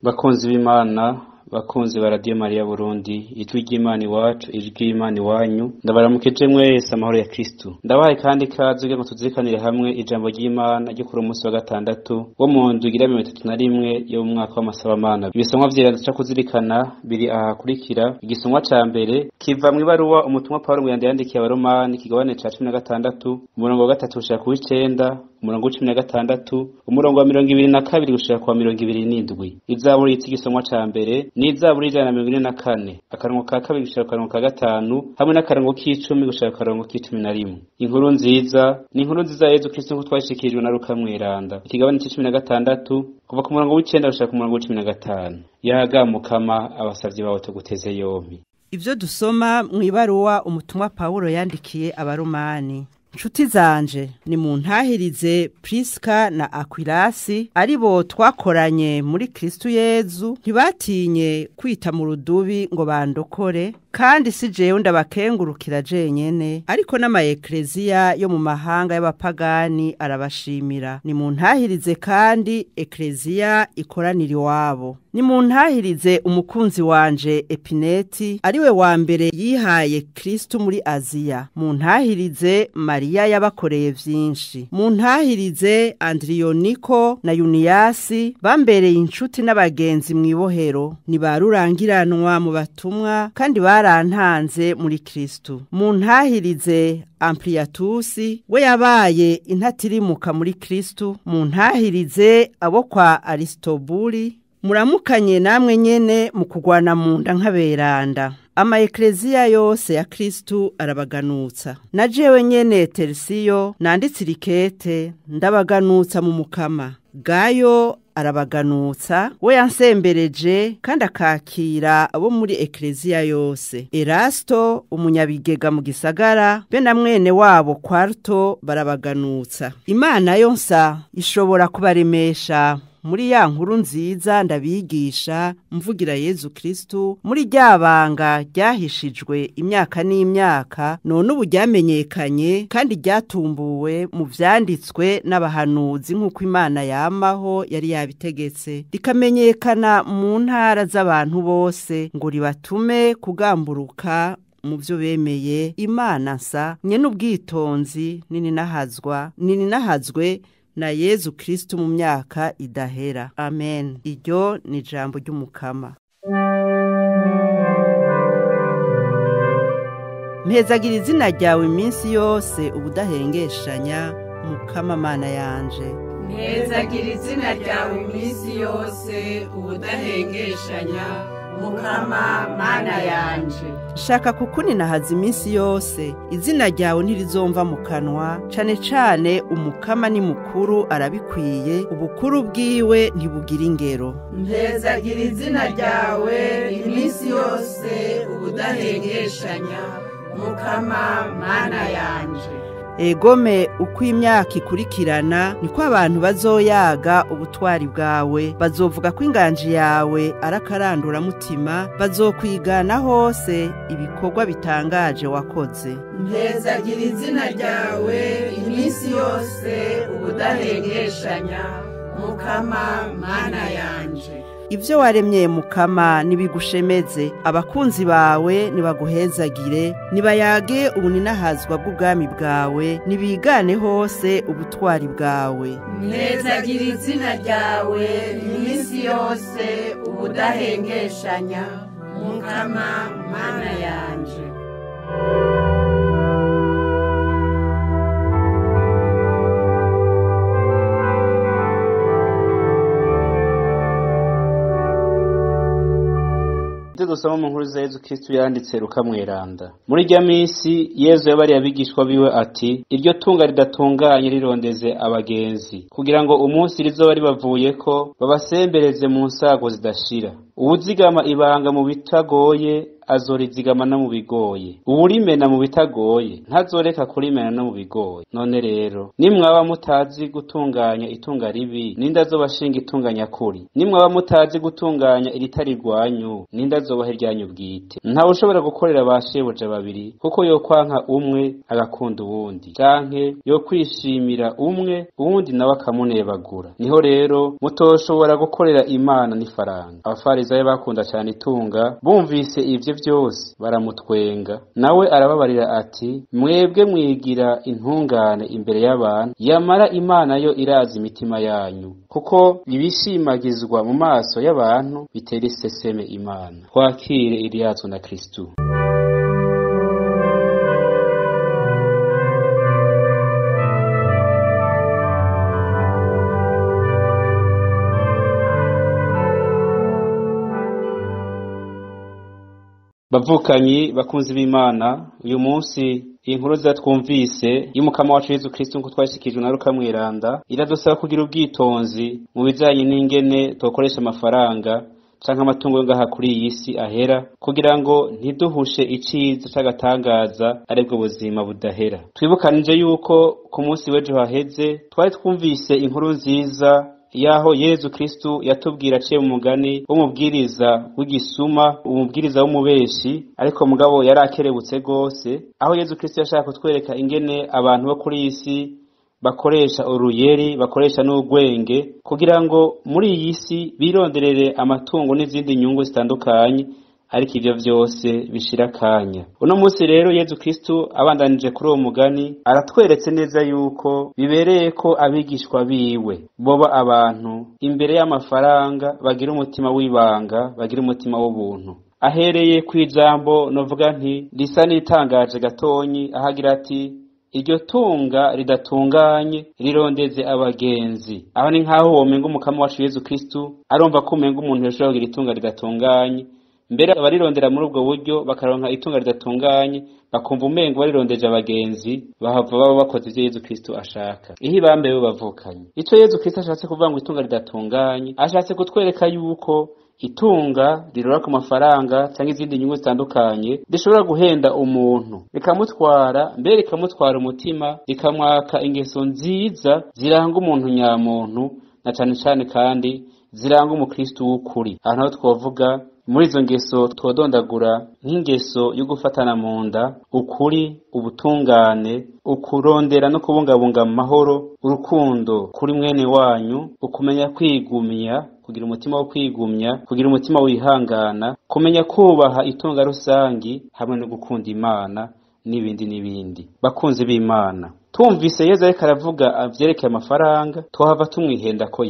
Bakunzi b'Imana, bakunzi ba Radio Maria Burundi, ijwi ry'Imana iwacu, ijwi ry'Imana iwanyu, ndabaramukije mwese amahoro ya Kristo. Ndabahaye kandi ikaze kugira ngo tuzirikanire hamwe ijambo ry'Imana ryo kuri umunsi wa gatandatu wo mu ndwi igira 31 yo mu mwaka w'amasabamana. Ibisomwa vyera duca kuzirikana biri aha hakurikira. Igisomwa ca mbere kiva mw'ibaruwa umutumwa Paulo Mwiranda yandikiye Abaromani, ikigabane ca 16, umurongo wa 3 gushika ku w'icenda, umurongo wa 16, umurongo wa 22 gushika ku wa 27. Izaburi yitwa igisomwa ca mbere ni Izaburi 144, akarongo ka 2 gushika ku karongo ka 5, hamwe n'akarongo k'icumi gushika ku karongo k'icumi na rimwe. Inkuru nziza ni inkuru nziza ya Yezu Kristo nk'uko twayishikirijwe na Luka Mweranda, ikigabane c'icumi na gatandatu kuva ku murongo w'icenda gushika ku murongo w'icumi na gatanu. Yaga Mukama, abasavyi bawe tuguteze yompi. Ivyo dusoma mw'ibaruwa umutumwa Paulo yandikiye Abaromani. Nshuti zanje, ni muntahirize Priska na Akwilasi, aribo twakoranye muri Kristu Yezu, ntibatinye kwita mu rudubi ngo bandokore, kandi si jewe ndabakengurukira jenyene, ariko n'amaekleziya yo mu mahanga y'abapagani arabashimira. Ni muntahirize kandi ekleziya ikoranira iwabo. Ni muntahirize umukunzi wanje Epineti, ariwe wa mbere yihaye Kristu muri Aziya. Muntahirize Mariya yabakoreye vyinshi. Muntahirize Andriyoniko na Yuniyasi, bambereye inshuti n'abagenzi mw'ibohero. Ni barurangiranwa mu batumwa, kandi barantanze muri Kristu. Muntahirize Ampliatusi, we yabaye intatirimuka muri Kristu. Muntahirize abo kwa Aristobuli. Muramukanye namwe nyene mu kugwana mu nda nk'aberanda. Ama ekleziya yose ya Kristu arabaganutsa. Na jewe nyene Tersiyo nanditse irikete ndabaganutsa mu Mukama. Gayo arabaganutsa, we yansembereje kandi akakira abo muri ekleziya yose. Erasto umunyabigega mu gisagara be na mwene wabo Kwarto barabaganutsa. Imana yonsa ishobora kubaremesha muri ya nkuru nziza ndabigisha mvugira Yezu Kristu, muri rya banga ryahishijwe imyaka n'imyaka, none ubu ryamenyekanye kandi ryatumbuwe mu vyanditswe n'abahanuzi nk'uko Imana yamaho yari yabitegetse, rikamenyekana mu ntara z'abantu bose, ngo ribatume kugamburuka mu byo bemeye. Imana nsa nye n'ubwitonzi nini nahazwe na Yezu Kristu mu myaka idahera. Amen. Iryo ni ijambo ry'Umukama. Mpezagira izina ryawe iminsi yose ubudahengeshanya, Mukama Mana yanje. Mpezagira izina ryawe iminsi yose ubudahengeshanya, Mukama Mana yanje. Shaka kukuninahaza iminsi yose, izina ryawe ntirizomva mu kanwa, cane cane Umukama ni mukuru arabikwiye, ubukuru bwiwe ntibugira ingero. Mpezagira izina ryawe iminsi yose ubudahengeshanya, Mukama Mana yanje. Egome uko imyaka ikurikirana niko abantu bazoyaga ubutwari bwawe, bazovuga ko inganji yawe arakarandura mutima, bazokwigana hose ibikorwa bitangaje wakoze. Mpezagira izina ryawe iminsi yose ubudahengeshanya, Mukama Mana yanje. Ivyo waremye Mukama nibigushemeze, abakunzi bawe nibaguhezagire, nibayage ubuninahazwa bw'ubwami bwawe, nibigane hose ubutwari bwawe. Mpezagira izina ryawe iminsi yose ubudahengeshanya, Mukama Mana yanje. Ibyo dusoma mu nkuru za Yezu Kristu yanditse Luka Mweranda. Muri rya minsi Yezu yabariye abigishwa biwe ati: iryo tunga ridatunganye rirondeze abagenzi, kugira ngo umunsi rizoba ribavuyeko babasembereze mu nsago zidashira. Uwuzigama ibanga mu bitagoye azorizigama no mu bigoye. Uwurimena mu bitagoye ntazoreka kurimena no mu bigoye. None rero nimwaba mutazi gutunganya itunga ribi, ninde azobashinga itunga nyakuri? Nimwaba mutazi gutunganya iritari irwanyu, ninde azobaha iryanyu bwite? Ntawe ushobora gukorera ba shebuja babiri, kuko yokwanka umwe agakunda uwundi, canke yokwishimira umwe uwundi nawe akamunebagura. Niho rero mutoshobora gukorera Imana n'ifaranga. Abafarisayo bakunda cane itunga, bumvise ivyo vyose baramutwenga. Nawe arababarira ati: mwebwe mwigira intungane imbere y'abantu, yamara Imana yo irazi imitima yanyu, kuko ibishimagizwa mu maso y'abantu bitera iseseme Imana. Twakire iriyazwa na Kristo. Bavukanyi bakunzi b'Imana, uyu munsi inkuru twumvise y'umukama wacu Yezu Kristo nkuko twashikijwe na Luka Mweranda iradusaba kugira ubwitonzi mu bijanye n'ingene twokoresha amafaranga canke amatungo yo ngaha kuri iyi si ahera, kugira ngo ntiduhushe iciza c'agatangaza aribwo buzima budahera. Twibukanije yuko ku munsi w'ejo haheze twari twumvise inkuru nziza yaho Yezu Kristo yatubwira aciye mu mugani w'umubwiriza w'igisuma, umubwiriza w'umubeshi, ariko mugabo yari akerebutse gose, aho Yezu Kristo yashaka kutwereka ingene abantu bo kuri iyi si bakoresha uruyeri, bakoresha n'urwenge kugira ngo muri iyi si bironderere amatungo n'izindi nyungu zitandukanye, ariko ivyo vyose bishira akanya. Uno munsi rero Yezu Kristo abandanije kuri uwo mugani aratweretse neza yuko bibereye ko abigishwa biwe boba abantu imbere y'amafaranga bagira umutima w'ibanga, bagira umutima w'ubuntu. Ahereye kw'ijambo novuga nti risa n'itangaje gatonyi, ahagira ati: iryo tunga ridatunganye rirondeze abagenzi. Aho ni nkaho womenga umukama wacu Yezu Kristo arumva ko umenga umuntu yoshobora kugira itunga ridatunganye, mbere abarirondera muri ubwo buryo bakaronka itunga ridatunganye, bakumva umengo barirondeje abagenzi, bahava baba bakoze ivyo Yezu Kristo ashaka. Iho ibambe bo bavukanye. Ico Yezu Kristo ashatse kuvuga ngo itunga ridatunganye, ashatse kutwereka yuko itunga rirora ku mafaranga cyangwa izindi nyungu zitandukanye rishobora guhenda umuntu, rikamutwara, mbere rikamutwara umutima, rikamwaka ingeso nziza ziranga umuntu nyamuntu, na cane cane kandi ziranga umukristo w'ukuri. Aha naho twovuga muri izo ngeso twodondagura nk'ingeso yo gufatana mu nda, ukuri, ubutungane, ukurondera no kubungabunga amahoro, urukundo kuri mwene wanyu, ukumenya kwigumya, kugira umutima wo kwigumya, kugira umutima wihangana, kumenya kubaha itunga rusangi, hamwe no gukunda Imana n'ibindi n'ibindi. Bakunzi b'Imana, tumvise Yezu ariko aravuga avyerekeye amafaranga, twahava tumwihenda ko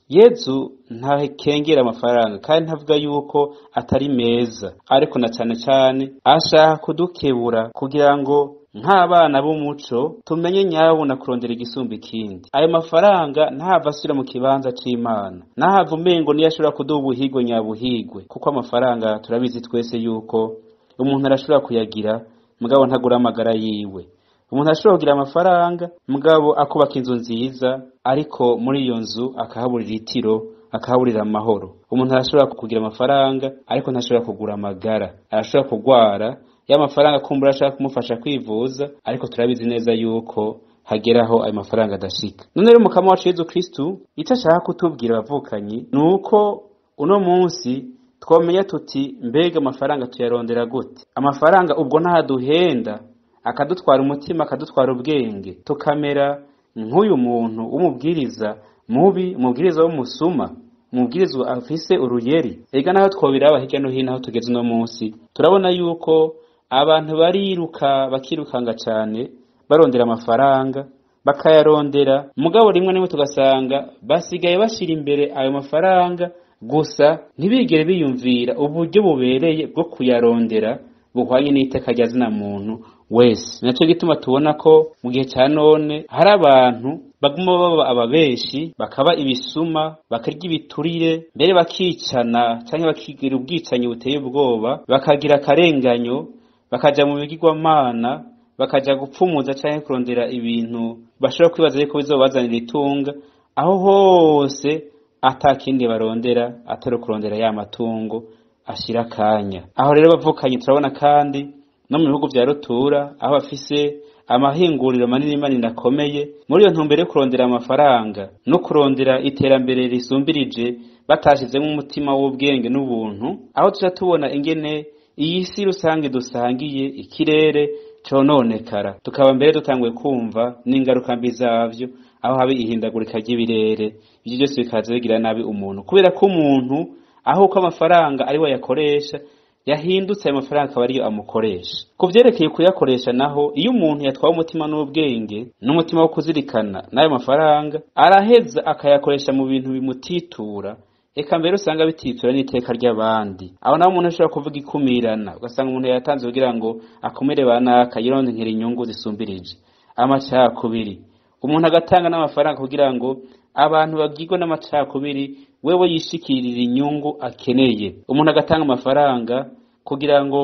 Yezu ntakengera amafaranga, kandi ntavuga yuko atari meza, ariko na cane cane ashaka kudukebura kugira ngo nk'abana b'umuco tumenye nyabuna kurondera igisumba ikindi. Ayo mafaranga ntahava asubira mu kibanza c'Imana, ntahava umengo niyo ashobora kuduha ubuhigwe nyabuhigwe, kuko amafaranga turabizi twese yuko umuntu arashobora kuyagira mugabo ntagura amagara yiwe. Umuntu ashobora kugira amafaranga mugabo akubaka inzu nziza, ariko muri iyo nzu akahaburira itiro, akahaburira amahoro. Umuntu arashobora kugira amafaranga ariko ntashobora kugura amagara, arashobora kugwara ya mafaranga kumbura ashaka kumufasha kwivuza, ariko turabizi neza yuko hageraho ayo mafaranga adashika. None rero umukama wacu Yezu Kristo ico ashaka kutubwira abavukanyi nuko uno munsi twomenya tuti mbega amafaranga tuyarondera gute? Amafaranga ubwo ntaduhenda akadutwara umutima, akadutwara ubwenge, tukamera nk'uyu muntu w'umubwiriza mubi, umubwiriza w'umusuma, umubwiriza afise uruyeri. Ega naho twobiraba hirya no hino aho tugeze uno munsi, turabona yuko abantu bariruka, bakirukanga cane barondera amafaranga, bakayarondera, mugabo rimwe rimwe tugasanga basigaye bashira imbere ayo mafaranga gusa, ntibigere biyumvira uburyo bubereye bwo kuyarondera buhwanye n'iteka rya zina muntu wese. Naco gituma tubona ko mu gihe ca none hari abantu baguma baba ababeshi, bakaba ibisuma, bakarya ibiturire, mbere bakicana canke bakigira ubwicanyi buteye ubwoba, bakagira akarenganyo, bakaja mu bigirwamana, bakaja gupfumuza canke kurondera ibintu bashobora kwibaza yuko bizobazanira itunga, aho hose atakindi barondera atari kurondera ya matungo ashira akanya. Aho rero bavukanye turabona kandi no mu bihugu vya rutura aho bafise amahinguriro manini manini akomeye, muri iyo ntumbero yo kurondera amafaranga no kurondera iterambere risumbirije batashizemo umutima w'ubwenge n'ubuntu, aho tuja tubona ingene iyi si rusange dusangiye ikirere cononekara, tukaba mbere dutanguye kumva n'ingaruka mbi zavyo, aho haba ihindagurika ry'ibirere. Ivyo byose bikaza bigira nabi umuntu, kubera ko umuntu aho uko amafaranga ari we yakoresha yahindutse, ayo mafaranga akaba ariyo amukoresha. Ku vyerekeye kuyakoresha naho, iyo umuntu yatwawe umutima n'ubwenge n'umutima wo kuzirikana n'ayo mafaranga, araheza akayakoresha mu bintu bimutitura, eka mbere usanga bititura n'iteka ry'abandi. Aho naho umuntu ashobora kuvuga ikumirana, ugasanga umuntu yatanze kugira ngo akumire banaka yironkere inyungu zisumbirije. Amacakubiri, umuntu agatanga n'amafaranga kugira ngo abantu bagirwe n'amacakubiri, wewe yishikirira inyungu akeneye. Umuntu agatanga amafaranga kugira ngo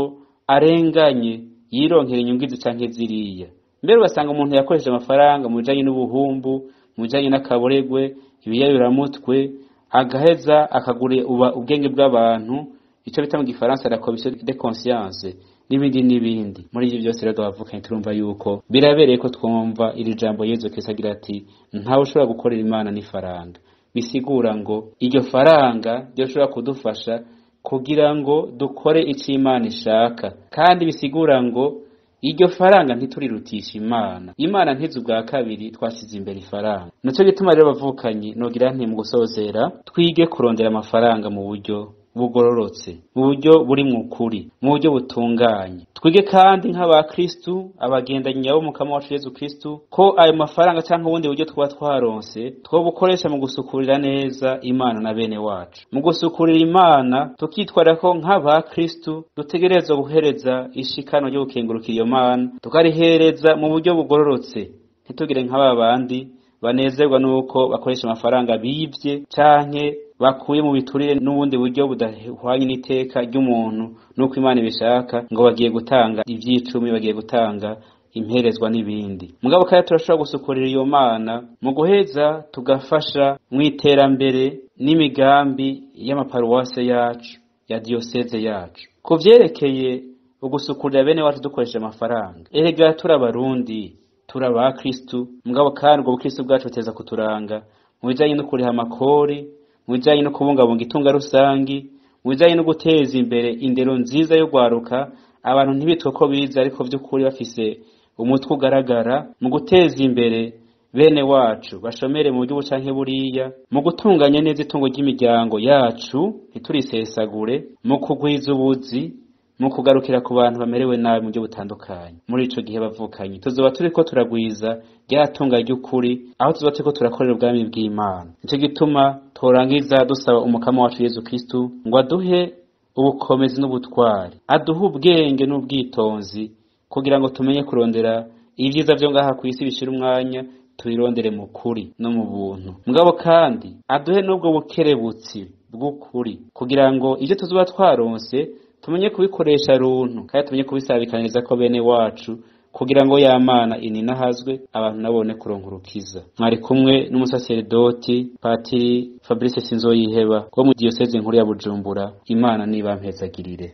arenganye yironkere inyungu izi canke ziriya. Mbere ugasanga umuntu yakoresheje amafaranga mu bijanye n'ubuhumbu, mu bijanye n'akaboregwe, ibiyayuramutwe, agaheza akagura ubwenge bw'abantu, ico bita mu gifaransa la commission de conscience, n'ibindi n'ibindi. Muri ivyo byose rero bavukanye turumva yuko birabereye ko twumva iri jambo Yezu Kristo agira ati ntawe ushobora gukorera Imana n'ifaranga. Bisigura ngo iryo faranga ryoshobora kudufasha kugira ngo dukore ico Imana ishaka, kandi bisigura ngo iryo faranga ntiturirutisha Imana. Imana ntizi ubwa kabiri twashize imbere ifaranga. Nico gituma rero bavukanye nogira nti mu gusozera twige kurondera amafaranga mu buryo bugororotse, mu buryo buri mu kuri, mu buryo butunganye. Twige kandi nk'abakristu, abagendanyi bo mukama wacu Yezu Kristu, ko ayo mafaranga canke ubundi buryo twaba twaronse twobukoresha mu gusukurira neza Imana na bene wacu. Mu gusukurira Imana tukitwara ko nk'abakristu dutegerezwa guhereza ishikano ryo gukengurukira iyo Mana, tukarihereza mu buryo bugororotse, ntitugire nk'aba bandi banezerwa nuko bakoresha amafaranga bivye canke bakuye mu biturire n'ubundi buryo budahwanye n'iteka ry'umuntu nuko Imana ibishaka, ngo bagiye gutanga ivy'icumi, bagiye gutanga imperezwa n'ibindi. Mugabo kandi turashobora gusukurira iyo Mana mu guheza tugafasha mu iterambere n'imigambi y'amaparuwase yacu, ya diyoseze yacu. Ku vyerekeye ugusukurira bene wacu dukoresheje amafaranga, erega turi abarundi, turi abakristu, mugabo kandi ubwo bukristu bwacu buteza kuturanga mu bijanye no kuriha amakori, mu bijanye no kubungabunga itunga rusangi, mu bijanye no guteza imbere indero nziza yo gwaruka, abantu ntibitwe ko bize ariko vy'ukuri bafise umutwe ugaragara, mu guteza imbere bene wacu bashomere mu buryo canke buriya, mu gutunganya neza itungo ry'imiryango yacu ntiturisesagure, mu kugwiza ubuzi, mu kugarukira ku bantu bamerewe nabi mu buryo butandukanye. Muri ico gihe bavukanye tuzoba turiko turagwiza rya tunga ry'ukuri, aho tuzoba turiko turakorera ubwami bw'Imana. Nico gituma torangiza dusaba umukama wacu Yezu Kristu ngo aduhe ubukomezi n'ubutwari, aduhe ubwenge n'ubwitonzi, kugira ngo tumenye kurondera ibyiza vyo ngaha kw'isi bishira umwanya, tubirondere mu kuri no mu buntu. Mugabo kandi aduhe n'ubwo bukerebutsi bw'ukuri, kugira ngo ivyo tuzoba twaronse tumenye kubikoresha runtu, kandi tumenye kubisabikaniriza ko bene wacu, kugira ngo ya Mana ininahazwe, abantu nabone kuronka urukiza. Mwari kumwe n'umusaseredoti Patiri Fabrice Sinzoyiheba wo mu diyoseze nkuru ya Bujumbura. Imana nibampezagirire.